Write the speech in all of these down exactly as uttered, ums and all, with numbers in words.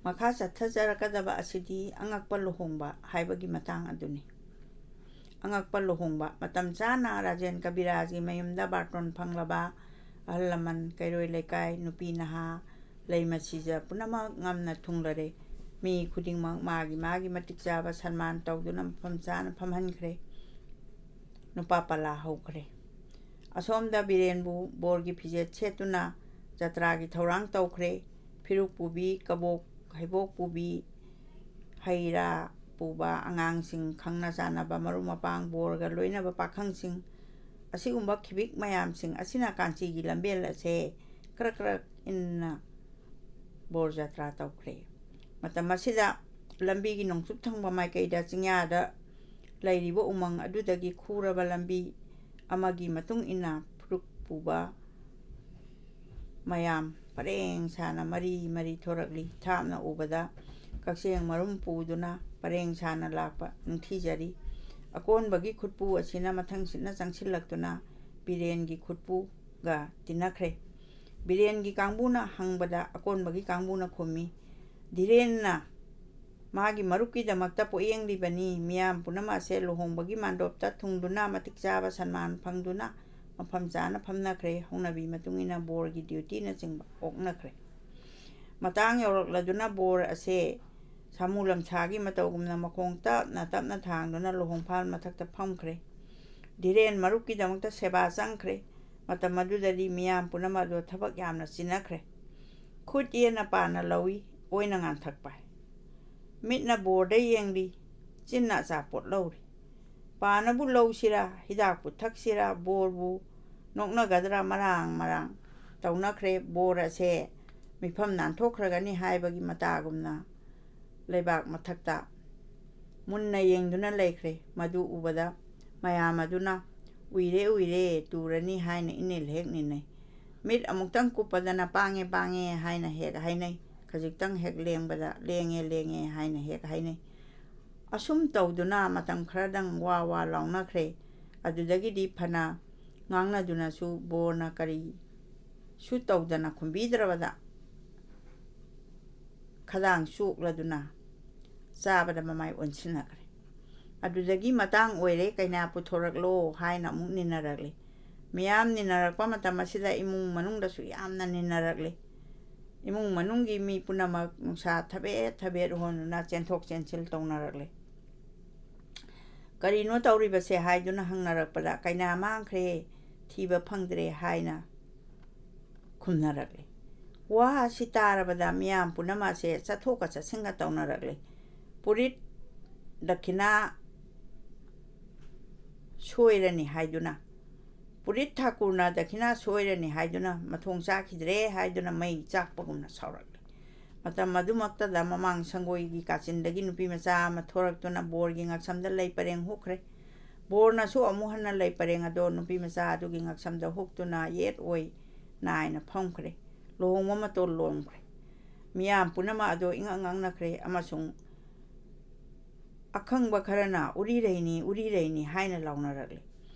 ꯃꯈꯥ ꯆꯠꯊꯖꯔꯛꯀꯗꯕ ꯑꯁꯤꯗꯤ ꯑꯉꯛꯄ ꯂꯨꯍꯣꯡꯕ ꯍꯥꯏꯕꯒꯤ ꯃꯇꯥꯡ ꯑꯗꯨꯅꯤ꯫ ꯑꯉꯛꯄ ꯂꯨꯍꯣꯡꯕ꯫ ꯃꯇꯝ ꯆꯥꯅ ꯔꯥꯖꯦꯟ ꯀꯕꯤꯔꯥꯖꯒꯤ ꯃꯌꯨꯝꯗ ꯕꯥꯔꯇꯣꯟ ꯐꯪꯂꯕ ꯑꯍꯜ ꯂꯃꯟ, ꯀꯩꯔꯣꯏ ꯂꯩꯀꯥꯏ, ꯅꯨꯄꯤ ꯅꯍꯥ, ꯂꯩꯃ ꯁꯤꯖ ꯄꯨꯝꯅꯃꯛ ꯉꯝꯅ ꯊꯨꯡꯂꯔꯦ꯫ ꯃꯤ ꯈꯨꯗꯤꯡꯃꯛ ꯃꯥꯒꯤ ꯃꯥꯒꯤ ꯃꯇꯤꯛ ꯆꯥꯕ ꯁꯟꯃꯥꯟ ꯇꯧꯗꯨꯅ ꯃꯐꯝ ꯆꯥꯅ ꯐꯝꯍꯟꯈ꯭ꯔꯦ꯫ ꯅꯨꯄꯥ ꯄꯂꯥ ꯍꯧꯈ꯭ꯔꯦ꯫ ꯑꯁꯣꯝꯗ ꯕꯤꯔꯦꯟꯕꯨ ꯕꯣꯔꯒꯤ ꯐꯤꯖꯦꯠ ꯁꯦꯠꯇꯨꯅ ꯖꯇ꯭ꯔꯥꯒꯤ ꯊꯧꯔꯥꯡ ꯇꯧꯈ꯭ꯔꯦ꯫ ꯐꯤꯔꯨꯛ ꯄꯨꯕꯤ, ꯀꯕꯣꯛ ꯍꯩꯕꯣꯛ ꯄꯨꯕꯤ, ꯍꯩ ꯔꯥ ꯄꯨꯕ ꯑꯉꯥꯡꯁꯤꯡ, ꯈꯪꯅ ꯆꯥꯟꯅꯕ ꯃꯔꯨꯞ ꯃꯄꯥꯡ, ꯕꯣꯔꯒ ꯂꯣꯏꯅꯕ ꯄꯥꯈꯪꯁꯤꯡ, ꯑꯁꯤꯒꯨꯝꯕ ꯈꯤꯕꯤꯛ ꯃꯌꯥꯝꯁꯤꯡ ꯑꯁꯤꯅ ꯀꯥꯟꯆꯤꯒꯤ ꯂꯝꯕꯦꯜ ꯑꯁꯦ ꯀ꯭ꯔꯛ ꯀ꯭ꯔꯛ ꯏꯟꯅ ꯕꯣꯔ ꯖꯇ꯭ꯔꯥ ꯇꯧꯈ꯭ꯔꯦ꯫ ꯃꯇꯝ ꯑꯁꯤꯗ ꯂꯝꯕꯤꯒꯤ ꯅꯣꯡꯆꯨꯞ ꯊꯪꯕ ꯃꯥꯏꯀꯩꯗ ꯆꯤꯡꯌꯥꯗ ꯂꯩꯔꯤꯕ ꯎꯃꯪ ꯑꯗꯨꯗꯒꯤ ꯈꯨꯔꯕ ꯂꯝꯕꯤ ꯑꯃꯒꯤ ꯃꯇꯨꯡ ꯏꯟꯅ ꯐꯨꯔꯨꯞ ꯄꯨꯕ ꯃꯌꯥꯝ ꯄꯔꯦꯡ ꯁꯥꯅ ꯃꯔꯤ ꯃꯔꯤ ꯊꯣꯔꯛꯂꯤ꯫ ꯊꯥꯞꯅ ꯎꯕꯗ ꯀꯛꯆꯦꯡ ꯃꯔꯨꯝ ꯄꯨꯗꯨꯅ ꯄꯔꯦꯡ ꯁꯥꯅ ꯂꯥꯛꯄ ꯅꯤꯡꯊꯤꯖꯔꯤ꯫ ꯑꯀꯣꯟꯕꯒꯤ ꯈꯨꯠꯄꯨ ꯑꯁꯤꯅ ꯃꯊꯪꯁꯤꯠꯅ ꯆꯪꯁꯤꯜꯂꯛꯇꯨꯅ ꯕꯤꯔꯦꯟꯒꯤ ꯈꯨꯠꯄꯨꯒ ꯇꯤꯟꯅꯈ꯭ꯔꯦ꯫ ꯕꯤꯔꯦꯟꯒꯤ ꯀꯥꯡꯕꯨꯅ ꯍꯪꯕꯗ ꯑꯀꯣꯟꯕꯒꯤ ꯀꯥꯡꯕꯨꯅ ꯈꯨꯝꯃꯤ, "ꯙꯤꯔꯦꯟꯅ ꯃꯥꯒꯤ ꯃꯔꯨꯞꯀꯤꯗꯃꯛꯇ ꯄꯣꯠꯌꯦꯡꯂꯤꯕꯅꯤ꯫ ꯃꯤꯌꯥꯝ ꯄꯨꯝꯅꯃꯛ ꯑꯁꯦ ꯂꯨꯍꯣꯡꯕꯒꯤ ꯃꯥꯟꯗꯣꯞꯇ ꯊꯨꯡꯗꯨꯅ ꯃꯇꯤꯛ ꯆꯥꯕ ꯁꯟꯃꯥꯟ ꯐꯪꯗꯨꯅ ꯃꯐꯝ ꯆꯥꯅ ꯐꯝꯅꯈ꯭ꯔꯦ꯫ ꯍꯧꯅꯕꯤ ꯃꯇꯨꯡ ꯏꯟꯅ ꯕꯣꯔꯒꯤ ꯗ꯭ꯌꯨꯇꯤꯅꯆꯤꯡꯕ ꯑꯣꯛꯅꯈ꯭ꯔꯦ"꯫ ꯃꯇꯥꯡ ꯌꯧꯔꯛꯂꯗꯨꯅ ꯕꯣꯔ ꯑꯁꯦ ꯁꯥꯃꯨ ꯂꯝꯁꯥꯒꯤ ꯃꯇꯧꯒꯨꯝꯅ ꯃꯈꯣꯡ ꯇꯞꯅ ꯇꯞꯅ ꯊꯥꯡꯗꯨꯅ ꯂꯨꯍꯣꯡꯐꯥꯜ ꯃꯊꯛꯇ ꯐꯝꯈ꯭ꯔꯦ꯫ ꯙꯤꯔꯦꯟ ꯃꯔꯨꯞꯀꯤꯗꯃꯛꯇ ꯁꯦꯕꯥ ꯆꯪꯈ꯭ꯔꯦ꯫ ꯃꯇꯝ ꯑꯗꯨꯗꯗꯤ ꯃꯤꯌꯥꯝ ꯄꯨꯝꯅꯃꯛ ꯑꯗꯨ ꯊꯕꯛ ꯌꯥꯝꯅ ꯆꯤꯟꯅꯈ꯭ꯔꯦ꯫ ꯈꯨꯠ ꯌꯦꯠꯅ ꯄꯥꯟꯅ ꯂꯧꯏ, ꯑꯣꯏꯅ ꯉꯥꯟꯊꯛ ꯄꯥꯏ꯫ ꯃꯤꯠꯅ ꯕꯣꯔꯗ ꯌꯦꯡꯂꯤ, ꯆꯤꯟꯅ ꯑꯆꯥꯄꯣꯠ ꯂꯧꯔꯤ꯫ ꯄꯥꯅꯕꯨ ꯂꯧꯁꯤꯔꯥ, ꯍꯤꯗꯥꯛꯄꯨ ꯊꯛꯁꯤꯔꯥ, ꯕꯣꯔꯕꯨ ꯅꯣꯛꯅꯒꯗ꯭ꯔꯥ, ꯃꯔꯥꯡ ꯃꯔꯥꯡ ꯇꯧꯅꯈ꯭ꯔꯦ꯫ ꯕꯣꯔ ꯑꯁꯦ ꯃꯤꯐꯝ ꯅꯥꯟꯊꯣꯛꯈ꯭ꯔꯒꯅꯤ ꯍꯥꯏꯕꯒꯤ ꯃꯇꯥꯒꯨꯝꯅ ꯂꯩꯕꯥꯛ ꯃꯊꯛꯇ ꯃꯨꯟꯅ ꯌꯦꯡꯗꯨꯅ ꯂꯩꯈ꯭ꯔꯦ꯫ ꯃꯗꯨ ꯎꯕꯗ ꯃꯌꯥꯝ ꯑꯗꯨꯅ "ꯎꯏꯔꯦ, ꯎꯏꯔꯦ, ꯇꯨꯔꯅꯤ" ꯍꯥꯏꯅ ꯏꯅꯤꯜ ꯍꯦꯛ ꯅꯤꯟꯅꯩ꯫ ꯃꯤꯠ ꯑꯃꯨꯛꯇꯪ ꯀꯨꯞꯄꯗꯅ "ꯄꯥꯡꯉꯦ, ꯄꯥꯡꯉꯦ" ꯍꯥꯏꯅ ꯍꯦꯛ ꯍꯥꯏꯅꯩ꯫ ꯈꯖꯤꯛꯇꯪ ꯍꯦꯛ ꯂꯦꯡꯕꯗ "ꯂꯦꯡꯉꯦ, ꯂꯦꯡꯉꯦ" ꯍꯥꯏꯅ ꯍꯦꯛ ꯍꯥꯏꯅꯩ꯫ ꯑꯁꯨꯝ ꯇꯧꯗꯨꯅ ꯃꯇꯝ ꯈꯔꯗꯪ ꯋꯥ ꯋꯥ ꯂꯥꯎꯅꯈ꯭ꯔꯦ꯫ ꯑꯗꯨꯗꯒꯤꯗꯤ ꯐꯅ ꯉꯥꯡꯅꯗꯨꯅꯁꯨ ꯕꯣꯔꯅ ꯀꯔꯤꯁꯨ ꯇꯧꯗꯅ ꯈꯨꯝꯕꯤꯗ꯭ꯔꯕꯗ, ꯈꯗꯥꯡ ꯆꯣꯛꯂꯗꯨꯅ ꯆꯥꯕꯗ ꯃꯃꯥꯏ ꯑꯣꯟꯁꯤꯟꯅꯈ꯭ꯔꯦ꯫ ꯑꯗꯨꯗꯒꯤ ꯃꯇꯥꯡ ꯑꯣꯏꯔꯦ, ꯀꯩꯅꯥ ꯄꯨꯊꯣꯔꯛꯂꯣ ꯍꯥꯏꯅ ꯑꯃꯨꯛ ꯅꯤꯟꯅꯔꯛꯂꯦ꯫ ꯃꯤꯌꯥꯝ ꯅꯤꯟꯅꯔꯛꯄ ꯃꯇꯝ ꯑꯁꯤꯗ ꯏꯃꯨꯡ ꯃꯅꯨꯡꯗꯁꯨ ꯌꯥꯝꯅ ꯅꯤꯟꯅꯔꯛꯂꯦ꯫ ꯏꯃꯨꯡ ꯃꯅꯨꯡꯒꯤ ꯃꯤ ꯄꯨꯝꯅꯃꯛ ꯅꯨꯡꯁꯥ ꯊꯕꯦꯠ ꯊꯕꯦꯠ ꯍꯣꯟꯗꯨꯅ ꯆꯦꯟꯊꯣꯛ ꯆꯦꯟꯁꯤꯜ ꯇꯧꯅꯔꯛꯂꯦ꯫ "ꯀꯔꯤꯅꯣ ꯇꯧꯔꯤꯕꯁꯦ?" ꯍꯥꯏꯗꯨꯅ ꯍꯪꯅꯔꯛꯄꯗ, "ꯀꯩꯅꯥ ꯃꯥꯡꯈ꯭ꯔꯦ, ꯊꯤꯕ ꯐꯪꯗ꯭ꯔꯦ" ꯍꯥꯏꯅ ꯈꯨꯝꯅꯔꯛꯂꯦ꯫ ꯋꯥ ꯑꯁꯤ ꯇꯥꯔꯕꯗ ꯃꯤꯌꯥꯝ ꯄꯨꯝꯅꯃꯛ ꯑꯁꯦ ꯆꯠꯊꯣꯛꯀ ꯆꯠꯁꯤꯟꯒ ꯇꯧꯅꯔꯛꯂꯦ꯫ ꯄꯨꯔꯤꯠ ꯗꯈꯤꯅꯥ ꯁꯣꯏꯔꯅꯤ ꯍꯥꯏꯗꯨꯅ, ꯄꯨꯔꯤꯠ ꯊꯥꯀꯨꯔꯅ ꯗꯈꯤꯅꯥ ꯁꯣꯏꯔꯅꯤ ꯍꯥꯏꯗꯨꯅ, ꯃꯊꯣꯡ ꯆꯥꯈꯤꯗ꯭ꯔꯦ ꯍꯥꯏꯗꯨꯅ ꯃꯩ ꯆꯥꯛꯄꯒꯨꯝꯅ ꯁꯥꯎꯔꯛꯂꯦ꯫ ꯃꯇꯝ ꯑꯗꯨꯃꯛꯇꯗ ꯃꯃꯥꯡ ꯁꯪꯒꯣꯏꯒꯤ ꯀꯥꯆꯤꯟꯗꯒꯤ ꯅꯨꯄꯤ ꯃꯆꯥ ꯑꯃ ꯊꯣꯔꯛꯇꯨꯅ ꯕꯣꯔꯒꯤ ꯉꯛꯁꯝꯗ ꯂꯩ ꯄꯔꯦꯡ ꯍꯨꯛꯈ꯭ꯔꯦ꯫ ꯕꯣꯔꯅꯁꯨ ꯑꯃꯨꯛ ꯍꯟꯅ ꯂꯩ ꯄꯔꯦꯡ ꯑꯗꯣ ꯅꯨꯄꯤ ꯃꯆꯥ ꯑꯗꯨꯒꯤ ꯉꯛꯁꯝꯗ ꯍꯨꯛꯇꯨꯅ ꯌꯦꯠ ꯑꯣꯏ ꯅꯥꯏꯅ ꯐꯝꯈ꯭ꯔꯦ꯫ ꯂꯨꯍꯣꯡꯕ ꯃꯇꯣꯜ ꯂꯣꯟꯈ꯭ꯔꯦ꯫ ꯃꯤꯌꯥꯝ ꯄꯨꯝꯅꯃꯛ ꯑꯗꯣ ꯏꯉꯛ ꯉꯛꯅꯈ꯭ꯔꯦ ꯑꯃꯁꯨꯡ ꯑꯈꯪꯕ ꯈꯔꯅ "ꯎꯔꯤꯔꯩꯅꯤ, ꯎꯔꯤꯔꯩꯅꯤ" ꯍꯥꯏꯅ ꯂꯥꯎꯅꯔꯛꯂꯦ꯫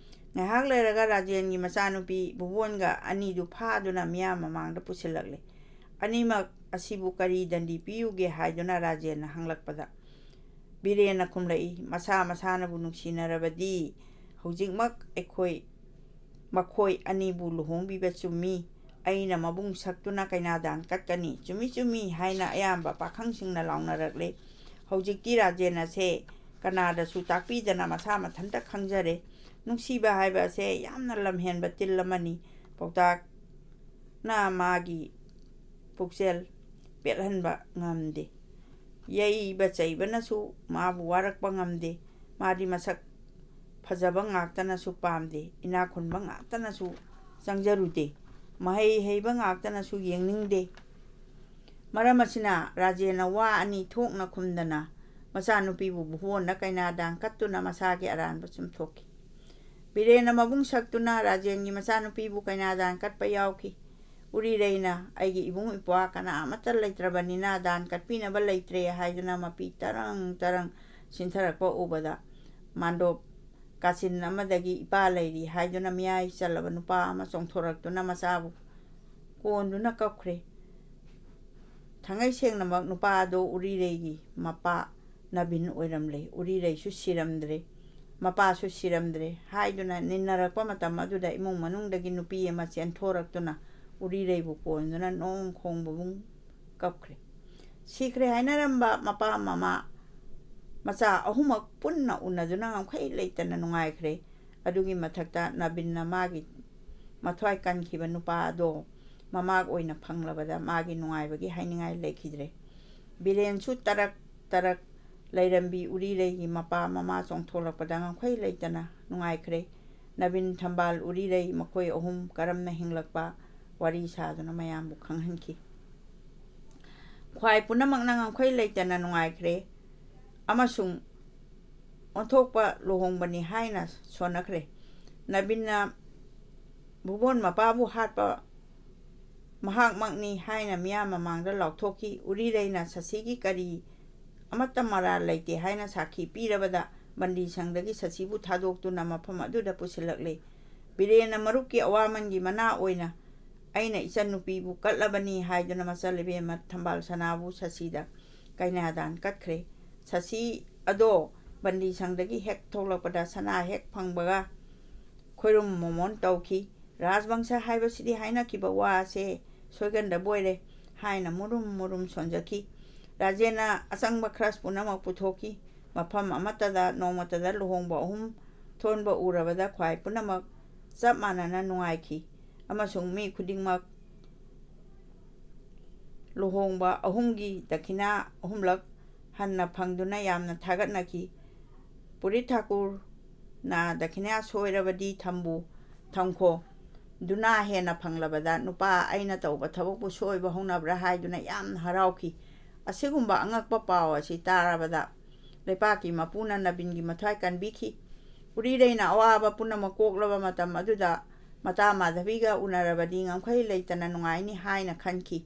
ꯉꯥꯏꯍꯥꯛ ꯂꯩꯔꯒ ꯔꯥꯖꯦꯟꯒꯤ ꯃꯆꯥꯅꯨꯄꯤ ꯚꯨꯕꯣꯟꯒ ꯑꯅꯤꯗꯨ ꯐꯥꯗꯨꯅ ꯃꯤꯌꯥꯝ ꯃꯃꯥꯡꯗ ꯄꯨꯁꯤꯜꯂꯛꯂꯦ꯫ "ꯑꯅꯤꯃꯛ ꯑꯁꯤꯕꯨ ꯀꯔꯤ ꯗꯟꯗꯤ ꯄꯤꯌꯨꯒꯦ?" ꯍꯥꯏꯗꯨꯅ ꯔꯥꯖꯦꯟꯅ ꯍꯪꯂꯛꯄꯗ, ꯕꯤꯔꯦꯟꯅ ꯈꯨꯝꯂꯛꯏ, "ꯃꯁꯥ ꯃꯁꯥꯅꯕꯨ ꯅꯨꯡꯁꯤꯅꯔꯕꯗꯤ ꯍꯧꯖꯤꯛꯃꯛ ꯑꯩꯈꯣꯏ, ꯃꯈꯣꯏ ꯑꯅꯤꯕꯨ ꯂꯨꯍꯣꯡꯕꯤꯕ ꯆꯨꯝꯃꯤ꯫ ꯑꯩꯅ ꯃꯕꯨꯡ ꯁꯛꯇꯨꯅ ꯀꯩꯅꯥꯗꯥꯟ ꯀꯠꯀꯅꯤ꯫ ꯆꯨꯝꯃꯤ, ꯆꯨꯝꯃꯤ" ꯍꯥꯏꯅ ꯑꯌꯥꯝꯕ ꯄꯥꯈꯪꯁꯤꯡꯅ ꯂꯥꯎꯅꯔꯛꯂꯦ꯫ ꯍꯧꯖꯤꯛꯇꯤ ꯔꯥꯖꯦꯟ ꯑꯁꯦ ꯀꯅꯥꯗꯁꯨ ꯇꯥꯛꯄꯤꯗꯅ ꯃꯁꯥ ꯃꯊꯟꯇ ꯈꯪꯖꯔꯦ꯫ ꯅꯨꯡꯁꯤꯕ ꯍꯥꯏꯕ ꯑꯁꯦ ꯌꯥꯝꯅ ꯂꯝꯍꯦꯟꯕ ꯇꯤꯜ ꯑꯃꯅꯤ꯫ ꯄꯥꯎꯇꯥꯛꯅ ꯃꯥꯒꯤ ꯄꯨꯛꯆꯦꯜ ꯄꯦꯠꯍꯟꯕ ꯉꯝꯗꯦ꯫ ꯌꯩꯕ ꯆꯩꯕꯅꯁꯨ ꯃꯥꯕꯨ ꯋꯥꯔꯛꯄ ꯉꯝꯗꯦ꯫ ꯃꯥꯗꯤ ꯃꯁꯛ ꯐꯖꯕ ꯉꯥꯛꯇꯅꯁꯨ ꯄꯥꯝꯗꯦ, ꯏꯅꯥꯛ ꯈꯨꯟꯕ ꯉꯥꯛꯇꯅꯁꯨ ꯆꯪꯖꯔꯨꯗꯦ, ꯃꯍꯩ ꯍꯩꯕ ꯉꯥꯛꯇꯅꯁꯨ ꯌꯦꯡꯅꯤꯡꯗꯦ꯫ ꯃꯔꯝ ꯑꯁꯤꯅ ꯔꯥꯖꯦꯟꯅ ꯋꯥ ꯑꯅꯤ ꯊꯣꯛꯅ ꯈꯨꯝꯗꯅ ꯃꯆꯥꯅꯨꯄꯤꯕꯨ ꯚꯨꯕꯣꯟꯗ ꯀꯩꯅꯥꯗꯥꯟ ꯀꯠꯇꯨꯅ ꯃꯁꯥꯒꯤ ꯑꯔꯥꯟꯕ ꯆꯨꯝꯊꯣꯛꯈꯤ꯫ ꯕꯤꯔꯦꯟꯅ ꯃꯕꯨꯡ ꯁꯛꯇꯨꯅ ꯔꯥꯖꯦꯟꯒꯤ ꯃꯆꯥꯅꯨꯄꯤꯕꯨ ꯀꯩꯅꯥꯗꯥꯟ ꯀꯠꯄ ꯌꯥꯎꯈꯤ꯫ ꯎꯔꯤꯔꯩꯅ "ꯑꯩꯒꯤ ꯏꯕꯨꯡ ꯏꯄ꯭ꯋꯥ ꯀꯅꯥ ꯑꯃꯠꯇ ꯂꯩꯇ꯭ꯔꯕꯅꯤꯅ ꯗꯥꯟ ꯀꯠꯄꯤꯅꯕ ꯂꯩꯇ꯭ꯔꯦ" ꯍꯥꯏꯗꯨꯅ ꯃꯄꯤ ꯇꯔꯪ ꯇꯔꯪ ꯁꯤꯟꯊꯔꯛꯄ ꯎꯕꯗ, ꯃꯥꯟꯗꯣꯞ ꯀꯥꯆꯤꯟ ꯑꯃꯗꯒꯤ ꯏꯄꯥ ꯂꯩꯔꯤ ꯍꯥꯏꯗꯨꯅ ꯃꯤꯌꯥꯏ ꯆꯜꯂꯕ ꯅꯨꯄꯥ ꯑꯃ ꯆꯣꯡꯊꯣꯔꯛꯇꯨꯅ ꯃꯆꯥꯕꯨ ꯀꯣꯟꯗꯨꯅ ꯀꯞꯈ꯭ꯔꯦ꯫ ꯊꯥꯡꯉꯩ ꯁꯦꯡꯅꯃꯛ ꯅꯨꯄꯥ ꯑꯗꯣ ꯎꯔꯤꯔꯩꯒꯤ ꯃꯄꯥ ꯅꯕꯤꯟ ꯑꯣꯏꯔꯝꯂꯦ꯫ ꯎꯔꯤꯔꯩꯁꯨ ꯁꯤꯔꯝꯗ꯭ꯔꯦ, ꯃꯄꯥꯁꯨ ꯁꯤꯔꯝꯗ꯭ꯔꯦ ꯍꯥꯏꯗꯨꯅ ꯅꯤꯟꯅꯔꯛꯄ ꯃꯇꯝ ꯑꯗꯨꯗ ꯏꯃꯨꯡ ꯃꯅꯨꯡꯗꯒꯤ ꯅꯨꯄꯤ ꯑꯃ ꯆꯦꯟꯊꯣꯔꯛꯇꯨꯅ ꯎꯔꯤꯔꯩꯕꯨ ꯀꯣꯟꯗꯨꯅ ꯅꯣꯡ ꯈꯣꯡꯕꯒꯨꯝ ꯀꯞꯈ꯭ꯔꯦ꯫ ꯁꯤꯈ꯭ꯔꯦ ꯍꯥꯏꯅꯔꯝꯕ ꯃꯄꯥ ꯃꯃꯥ ꯃꯆꯥ ꯑꯍꯨꯝꯃꯛ ꯄꯨꯟꯅ ꯎꯅꯗꯨꯅ ꯉꯝꯈꯩ ꯂꯩꯇꯅ ꯅꯨꯡꯉꯥꯏꯈ꯭ꯔꯦ꯫ ꯑꯗꯨꯒꯤ ꯃꯊꯛꯇ ꯅꯕꯤꯟꯅ ꯃꯥꯒꯤ ꯃꯊ꯭ꯋꯥꯏ ꯀꯟꯈꯤꯕ ꯅꯨꯄꯥ ꯑꯗꯣ ꯃꯃꯥ ꯑꯣꯏꯅ ꯐꯪꯂꯕꯗ ꯃꯥꯒꯤ ꯅꯨꯡꯉꯥꯏꯕꯒꯤ ꯍꯥꯏꯅꯤꯡꯉꯥꯏ ꯂꯩꯈꯤꯗ꯭ꯔꯦ꯫ ꯕꯤꯔꯦꯟꯁꯨ ꯇꯔꯛ ꯇꯔꯛ ꯂꯩꯔꯝꯕꯤ ꯎꯔꯤꯔꯩꯒꯤ ꯃꯄꯥ ꯃꯃꯥ ꯆꯣꯡꯊꯣꯛꯂꯛꯄꯗ ꯉꯝꯈꯩ ꯂꯩꯇꯅ ꯅꯨꯡꯉꯥꯏꯈ꯭ꯔꯦ꯫ ꯅꯕꯤꯟ ꯊꯝꯕꯥꯜ ꯎꯔꯤꯔꯩ ꯃꯈꯣꯏ ꯑꯍꯨꯝ ꯀꯔꯝꯅ ꯍꯤꯡꯂꯛꯄ ꯋꯥꯔꯤ ꯁꯥꯗꯨꯅ ꯃꯌꯥꯝꯕꯨ ꯈꯪꯍꯟꯈꯤ꯫ ꯈ꯭ꯋꯥꯏ ꯄꯨꯝꯅꯃꯛꯅ ꯉꯝꯈꯩ ꯂꯩꯇꯅ ꯅꯨꯡꯉꯥꯏꯈ꯭ꯔꯦ ꯑꯃꯁꯨꯡ ꯑꯣꯟꯊꯣꯛꯄ ꯂꯨꯍꯣꯡꯕꯅꯤ ꯍꯥꯏꯅ ꯁꯣꯟꯅꯈ꯭ꯔꯦ꯫ ꯅꯕꯤꯟꯅ ꯚꯨꯕꯣꯟ ꯃꯄꯥꯕꯨ ꯍꯥꯠꯄ ꯃꯍꯥꯛꯃꯛꯅꯤ ꯍꯥꯏꯅ ꯃꯤꯌꯥꯝ ꯃꯃꯥꯡꯗ ꯂꯥꯎꯊꯣꯛꯈꯤ꯫ ꯎꯔꯤꯔꯩꯅ ꯁꯁꯤꯒꯤ ꯀꯔꯤ ꯑꯃꯠꯇ ꯃꯔꯥꯜ ꯂꯩꯇꯦ ꯍꯥꯏꯅ ꯁꯥꯈꯤ ꯄꯤꯔꯕꯗ ꯕꯟꯗꯤ ꯁꯪꯗꯒꯤ ꯁꯁꯤꯕꯨ ꯊꯥꯗꯣꯛꯇꯨꯅ ꯃꯐꯝ ꯑꯗꯨꯗ ꯄꯨꯁꯤꯜꯂꯛꯂꯦ꯫ ꯕꯤꯔꯦꯟꯅ ꯃꯔꯨꯞꯀꯤ ꯑꯋꯥꯃꯟꯒꯤ ꯃꯅꯥ ꯑꯣꯏꯅ ꯑꯩꯅ ꯏꯆꯟꯅꯨꯄꯤꯕꯨ ꯀꯠꯂꯕꯅꯤ ꯍꯥꯏꯗꯨꯅ ꯃꯆꯜ ꯏꯕꯦꯝꯃ ꯊꯝꯕꯥꯜ ꯁꯅꯥꯕꯨ ꯁꯁꯤꯗ ꯀꯩꯅꯥꯗꯥꯟ ꯀꯠꯈ꯭ꯔꯦ꯫ ꯁꯁꯤ ꯑꯗꯣ ꯕꯟꯗꯤ ꯁꯪꯗꯒꯤ ꯍꯦꯛ ꯊꯣꯛꯂꯛꯄꯗ ꯁꯅꯥ ꯍꯦꯛ ꯐꯪꯕꯒ ꯈꯣꯏꯔꯨꯝ ꯃꯣꯃꯣꯟ ꯇꯧꯈꯤ꯫ "ꯔꯥꯖꯕꯪꯁ ꯍꯥꯏꯕꯁꯤꯗꯤ ꯍꯥꯏꯅꯈꯤꯕ ꯋꯥꯁꯦ ꯁꯣꯏꯒꯟꯗꯕ ꯑꯣꯏꯔꯦ" ꯍꯥꯏꯅ ꯃꯨꯔꯨꯝ ꯃꯨꯔꯨꯝ ꯁꯣꯟꯖꯈꯤ꯫ ꯔꯥꯖꯦꯟꯅ ꯑꯆꯪꯕ ꯈ꯭ꯔꯁ ꯄꯨꯝꯅꯃꯛ ꯄꯨꯊꯣꯛꯈꯤ꯫ ꯃꯐꯝ ꯑꯃꯠꯇꯗ ꯅꯣꯡꯃꯇꯗ ꯂꯨꯍꯣꯡꯕ ꯑꯍꯨꯝ ꯊꯣꯟꯕ ꯎꯔꯕꯗ ꯈ꯭ꯋꯥꯏ ꯄꯨꯝꯅꯃꯛ ꯆꯞ ꯃꯥꯟꯅꯅ ꯅꯨꯡꯉꯥꯏꯈꯤ ꯑꯃꯁꯨꯡ ꯃꯤ ꯈꯨꯗꯤꯡꯃꯛ ꯂꯨꯍꯣꯡꯕ ꯑꯍꯨꯝꯒꯤ ꯗꯈꯤꯅꯥ ꯑꯍꯨꯝꯂꯛ ꯍꯟꯅ ꯐꯪꯗꯨꯅ ꯌꯥꯝꯅ ꯊꯥꯒꯠꯅꯈꯤ꯫ ꯄꯨꯔꯤꯠ ꯊꯥꯀꯨꯔꯅ ꯗꯈꯤꯅꯥ ꯁꯣꯏꯔꯕꯗꯤ ꯊꯝꯕꯨ ꯊꯝꯈꯣ, ꯗꯨꯅꯥ ꯍꯦꯟꯅ ꯐꯪꯂꯕꯗ ꯅꯨꯄꯥ ꯑꯩꯅ ꯇꯧꯕ ꯊꯕꯛꯄꯨ ꯁꯣꯏꯕ ꯍꯧꯅꯕ꯭ꯔꯥ ꯍꯥꯏꯗꯨꯅ ꯌꯥꯝꯅ ꯍꯔꯥꯎꯈꯤ꯫ ꯑꯁꯤꯒꯨꯝꯕ ꯑꯉꯛꯄ ꯄꯥꯎ ꯑꯁꯤ ꯇꯥꯔꯕꯗ ꯂꯩꯄꯥꯛꯀꯤ ꯃꯄꯨꯅ ꯅꯕꯤꯟꯒꯤ ꯃꯊ꯭ꯋꯥꯏ ꯀꯟꯕꯤꯈꯤ꯫ ꯎꯔꯤꯔꯩꯅ ꯑꯋꯥꯕ ꯄꯨꯝꯅꯃꯛ ꯀꯣꯛꯂꯕ ꯃꯇꯝ ꯑꯗꯨꯗ ꯃꯇꯥ ꯃꯥꯙꯕꯤꯒ ꯎꯅꯔꯕꯗꯤ ꯉꯝꯈꯩ ꯂꯩꯇꯅ ꯅꯨꯡꯉꯥꯏꯅꯤ ꯍꯥꯏꯅ ꯈꯟꯈꯤ꯫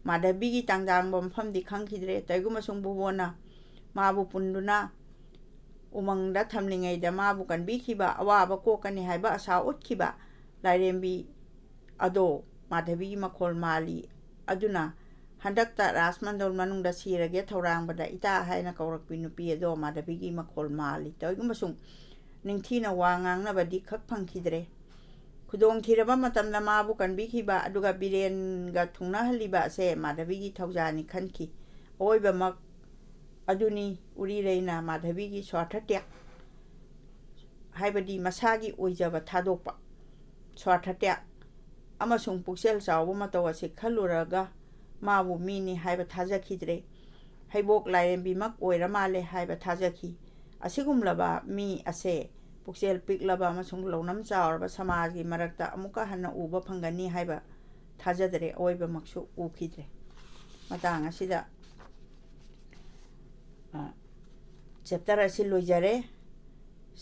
ꯃꯥꯙꯕꯤꯒꯤ ꯇꯥꯡꯗꯥꯡꯕ ꯃꯐꯝꯗꯤ ꯈꯪꯈꯤꯗ꯭ꯔꯦ꯫ ꯇꯩꯒꯨꯝꯕꯁꯨꯡ ꯚꯨꯕꯣꯟꯅ ꯃꯥꯕꯨ ꯄꯨꯟꯗꯨꯅ ꯎꯃꯪꯗ ꯊꯝꯂꯤꯉꯩꯗ ꯃꯥꯕꯨ ꯀꯟꯕꯤꯈꯤꯕ, ꯑꯋꯥꯕ ꯀꯣꯛꯀꯅꯤ ꯍꯥꯏꯕ ꯑꯁꯥ ꯎꯠꯈꯤꯕ ꯂꯥꯏꯔꯦꯝꯕꯤ ꯑꯗꯣ ꯃꯥꯙꯕꯤꯒꯤ ꯃꯈꯣꯜ ꯃꯥꯜꯂꯤ꯫ ꯑꯗꯨꯅ ꯍꯟꯗꯛꯇ ꯔꯥꯖ ꯃꯟꯗꯜ ꯃꯅꯨꯡꯗ ꯁꯤꯔꯒꯦ ꯊꯧꯔꯥꯡꯕꯗ ꯏꯇꯥ ꯍꯥꯏꯅ ꯀꯧꯔꯛꯄꯤ ꯅꯨꯄꯤ ꯑꯗꯣ ꯃꯥꯙꯕꯤꯒꯤ ꯃꯈꯣꯜ ꯃꯥꯜꯂꯤ꯫ ꯀꯔꯤꯒꯨꯝꯕ ꯁꯨꯝ ꯅꯤꯡꯊꯤꯅ ꯋꯥ ꯉꯥꯡꯅꯕꯗꯤ ꯈꯛ ꯐꯪꯈꯤꯗ꯭ꯔꯦ꯫ ꯈꯨꯗꯣꯡꯊꯤꯔꯕ ꯃꯇꯝꯗ ꯃꯥꯕꯨ ꯀꯟꯕꯤꯈꯤꯕ ꯑꯗꯨꯒ ꯕꯤꯔꯦꯟꯒ ꯊꯨꯡꯅꯍꯜꯂꯤꯕ ꯑꯁꯦ ꯃꯥꯙꯕꯤꯒꯤ ꯊꯧꯖꯥꯜꯅꯤ ꯈꯟꯈꯤ꯫ ꯑꯋꯣꯏꯕꯃꯛ ꯑꯗꯨꯅꯤ ꯎꯔꯤꯔꯩꯅ ꯃꯥꯙꯕꯤꯒꯤ ꯁ꯭ꯋꯥꯔꯊ ꯇ꯭ꯌꯥꯒ, ꯍꯥꯏꯕꯗꯤ ꯃꯁꯥꯒꯤ ꯑꯣꯏꯖꯕ ꯊꯥꯗꯣꯛꯄ, ꯁ꯭ꯋꯥꯔꯊ ꯇ꯭ꯌꯥꯒ ꯑꯃꯁꯨꯡ ꯄꯨꯛꯆꯦꯜ ꯆꯥꯎꯕ ꯃꯇꯧ ꯑꯁꯤ ꯈꯜꯂꯨꯔꯒ ꯃꯥꯕꯨ ꯃꯤꯅꯤ ꯍꯥꯏꯕ ꯊꯥꯖꯈꯤꯗ꯭ꯔꯦ꯫ ꯍꯩꯕꯣꯛ ꯂꯥꯏꯔꯦꯝꯕꯤꯃꯛ ꯑꯣꯏꯔ ꯃꯥꯜꯂꯦ ꯍꯥꯏꯕ ꯊꯥꯖꯈꯤ꯫ ꯑꯁꯤꯒꯨꯝꯂꯕ ꯃꯤ ꯑꯁꯦ ꯄꯨꯛꯆꯦꯜ ꯄꯤꯛꯂꯕ ꯑꯃꯁꯨꯡ ꯂꯧꯅꯝ ꯆꯥꯎꯔꯕ ꯁꯃꯥꯖꯒꯤ ꯃꯔꯛꯇ ꯑꯃꯨꯛꯀ ꯍꯟꯅ ꯎꯕ ꯐꯪꯒꯅꯤ ꯍꯥꯏꯕ ꯊꯥꯖꯗ꯭ꯔꯦ, ꯑꯋꯣꯏꯕꯃꯛꯁꯨ ꯎꯈꯤꯗ꯭ꯔꯦ꯫ ꯃꯇꯥꯡ ꯑꯁꯤꯗ, ꯑ, ꯆꯦꯞꯇꯔ ꯑꯁꯤ ꯂꯣꯏꯖꯔꯦ꯫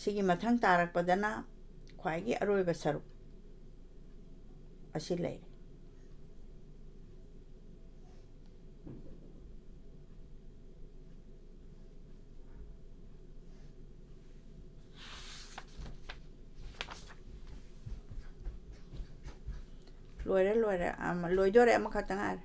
ꯁꯤꯒꯤ ꯃꯊꯪ ꯇꯥꯔꯛꯄꯗꯅ ꯈ꯭ꯋꯥꯏꯒꯤ ꯑꯔꯣꯏꯕ ꯁꯔꯨꯛ ꯑꯁꯤ ꯂꯩꯔꯦ꯫ ꯂꯣꯏꯔꯦ, ꯂꯣꯏꯔꯦ꯫ ꯑꯃ, ꯂꯣꯏꯗꯣꯔꯦ, ꯑꯃꯈꯛꯇ ꯉꯥꯏꯔꯦ꯫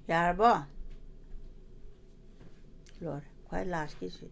ꯌꯥꯔꯕꯣ? ꯂꯣꯏꯔꯦ꯫ ꯈ꯭ꯋꯥꯏ ꯂꯥꯁꯀꯤꯁꯤ꯫